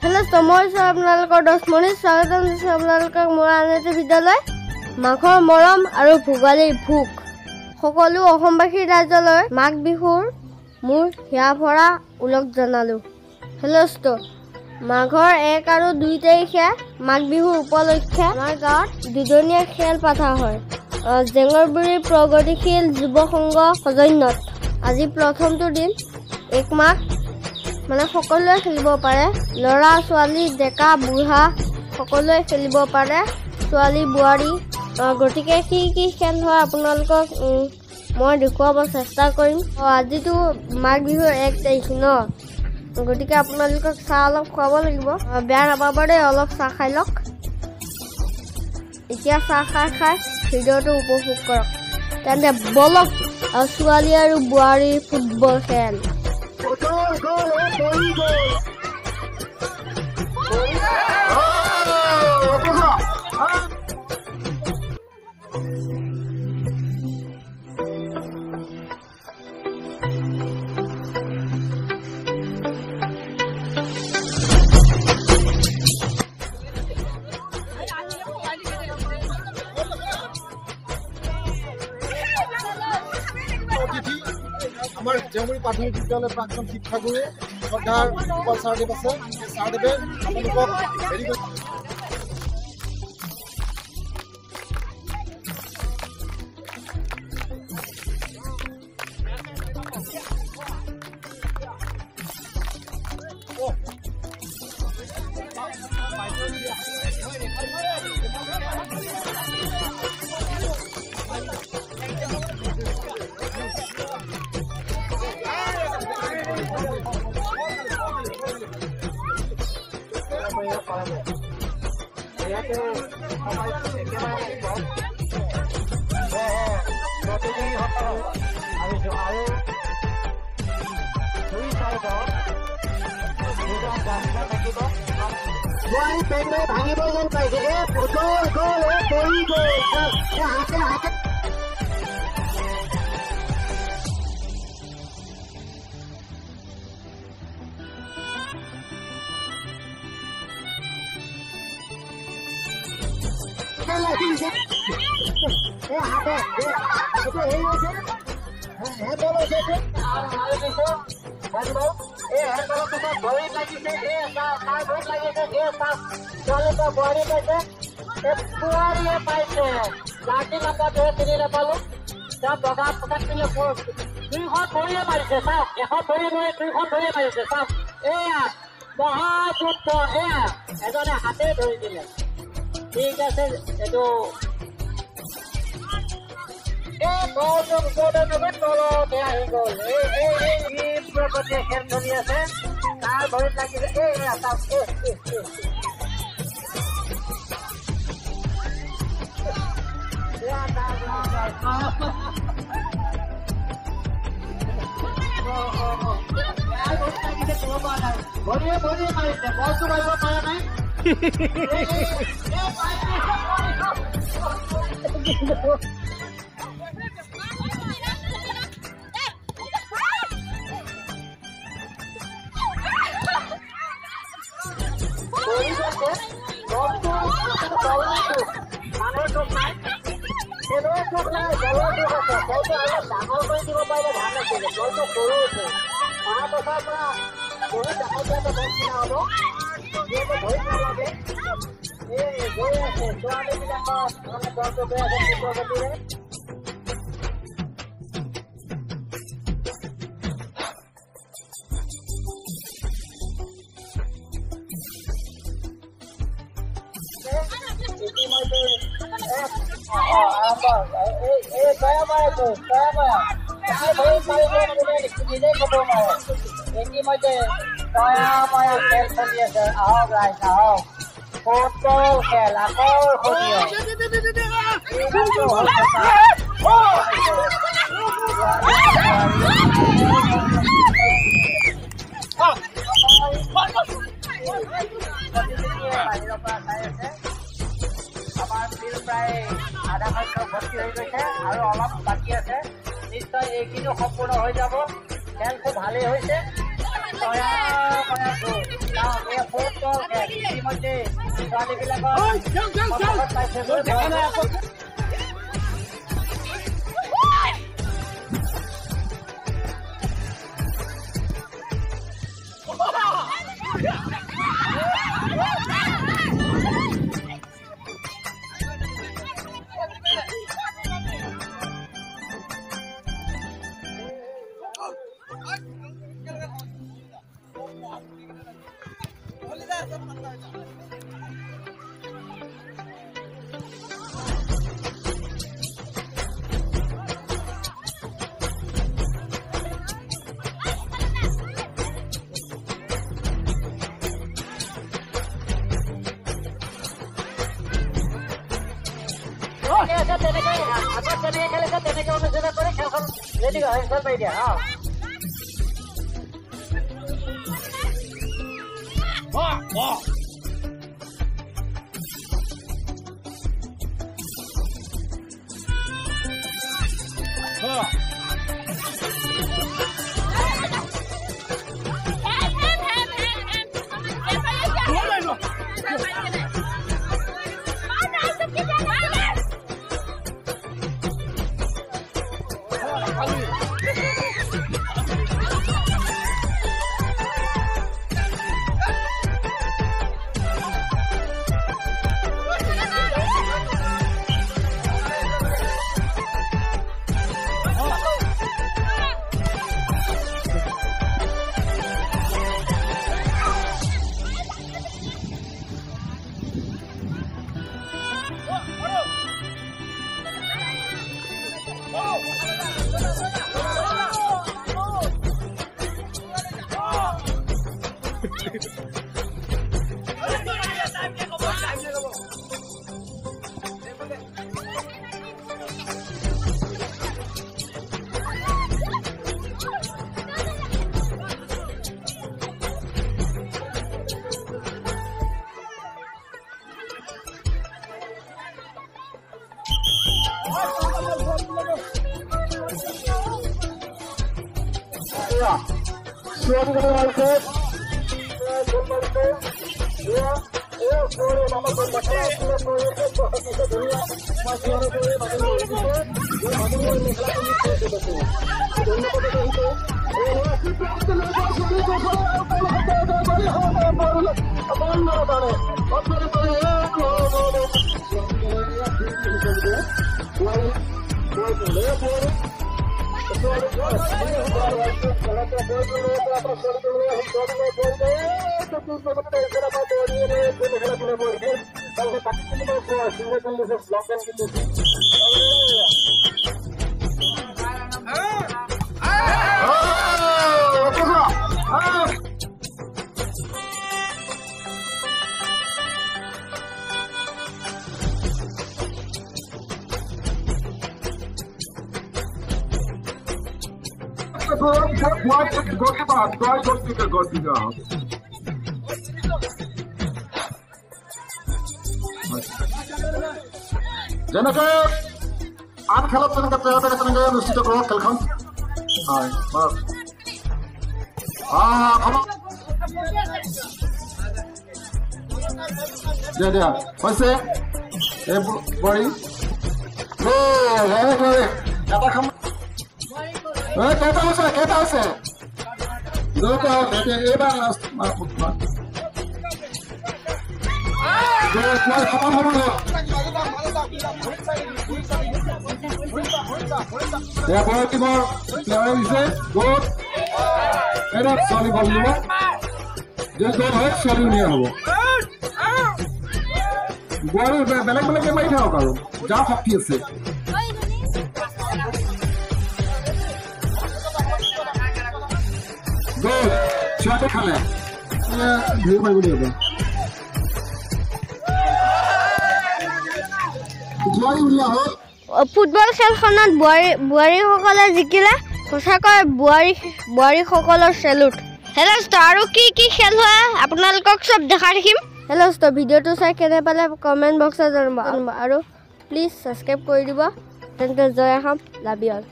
Hello' মই আপোনালোকৰ দশমণি স্বাগতম দিছোঁ আপোনালোকক মোৰ আন এটি বিদ্যালয়। মাঘৰ মৰম আৰু ভোগালীৰ ভোগ। সকলো অসমবাসী ৰাইজলৈ মাঘ বিহুৰ মোৰ হিয়া ভৰা ওলগ জনালোঁ। হেল্ল' মাঘৰ 1 আৰু 2 তাৰিখে মাঘ বিহুৰ উপলক্ষে আমাৰ গাঁৱত দুদিনীয়া খেল পতা হয় জেঙৰবুৰি প্ৰগতিশীল যুৱ সংঘ সৌজন্যত। আজি প্ৰথমটো দিন 1 মাঘ, মানে সকলোৱে খেলিব পাৰে, ল'ৰা ছোৱালী ডেকা বুঢ়া সকলোৱে খেলিব পাৰে, ছোৱালী বোৱাৰী। গতিকে কি কি খেল হয় আপোনালোকক মই দেখুৱাব চেষ্টা কৰিম। আজিতো মাঘ বিহুৰ 1 তাৰিখ ন, গতিকে আপোনালোকক চাহ অলপ খুৱাব লাগিব, বেয়া নাপাব দেই, অলপ চাহ খাই লওক। এতিয়া চাহ খাই খাই ভিডিঅ'টো উপভোগ কৰক। তেন্তে বলক ছোৱালী আৰু বোৱাৰীৰ ফুটবল খেল। আমাৰ জেংগুৰি প্ৰাথমিক বিদ্যালয়ৰ প্ৰাক্তন শিক্ষাগুৰু শ্ৰদ্ধাৰ গোপাল ছাৰদেৱ আছে, সেই ছাৰদেৱে আপোনালোকক হেৰি কৰি ভাঙিব যেন পাইছে। গ'ল গ'ল পৰি গ'ল হাতে হাতে। মহাযুদ্ধ, এয়া এজনে হাতে ধৰি দিলে। ঠিক আছে, এইটো এই বলটো ওপৰতে নগৈ তলতে আহি গ'ল। এই তীব্ৰ গতিয়ে খেল চলি আছে, তাৰ ভৰিত লাগিছে। এই ভৰিয়ে ভৰিয়ে মাৰিছে, বলটো মাৰিব পৰা নাই। মানুহৰ দুখ নাই, খেলুৱৈৰ দুখ নাই, বলৰ দুখ আছে। বলটো অলপ ডাঙৰ কৰি দিব পাৰিলে ভাল আছিলে, বলটো সৰু হৈছে। অহা বছৰৰ পৰা বহুত ডাঙৰকৈ এটা বল কিনা হ'ব, যিহেতু ভৰিত নালাগে। এই গৈ আছে ছোৱালীবিলাকৰ মানে বলটো গৈ আছে তীব্ৰ গতিৰে। ইতিমধ্যে ইতিমধ্যে দয়া খেল চলি আছে। আহক ৰাইজ আহক, ফুটবল খেল আকৰ্ষণীয়। বাহিৰৰ পৰা চাই আছে। আমাৰ ফিল্ড প্ৰায় আধা সংখ্যক ভৰ্তি হৈ গৈছে আৰু অলপ বাকী আছে, নিশ্চয় এইখিনিও সম্পূৰ্ণ হৈ যাব। খেল খুব ভালেই হৈছে। ইতিমধ্যে ছোৱালীবিলাকৰ পাইছে। তেনেকে অনুষ্ঠিত কৰি খেলখন ৰেডি হয়, খেল পাই দিয়া। যেনেকে আন খেলত তেনেকে তেনেকে অনুষ্ঠিত কৰক খেলখন। হয়, দিয়া দিয়া হৈছে এই বোৱাৰী এটা কেইটা হৈছে, কেইটা হৈছে? এইবাৰ ছোৱালী বল দিব, যে গ'ল হয় ছোৱালী উলিয়াই হ'ব। বোৱাৰী বেলেগ বেলেগকে মাৰি থাকক আৰু যাৰ শক্তি আছে। গ'ল, ছোৱালী খালে ধৰিব পাৰিব লাগিব। ফুটবল খেলখনত বোৱাৰীসকলে জিকিলে। সঁচাকৈ বোৱাৰীসকলৰ চেলুট। হেল্ল' আৰু কি কি খেল হয় আপোনালোকক চব দেখাই থাকিম। হেল্ল' ভিডিঅ'টো চাই কেনে পালে কমেণ্ট বক্সত জনাব আৰু প্লিজ ছাবস্ক্ৰাইব কৰি দিব। তেন্তে জয় অসম, লাভ you all.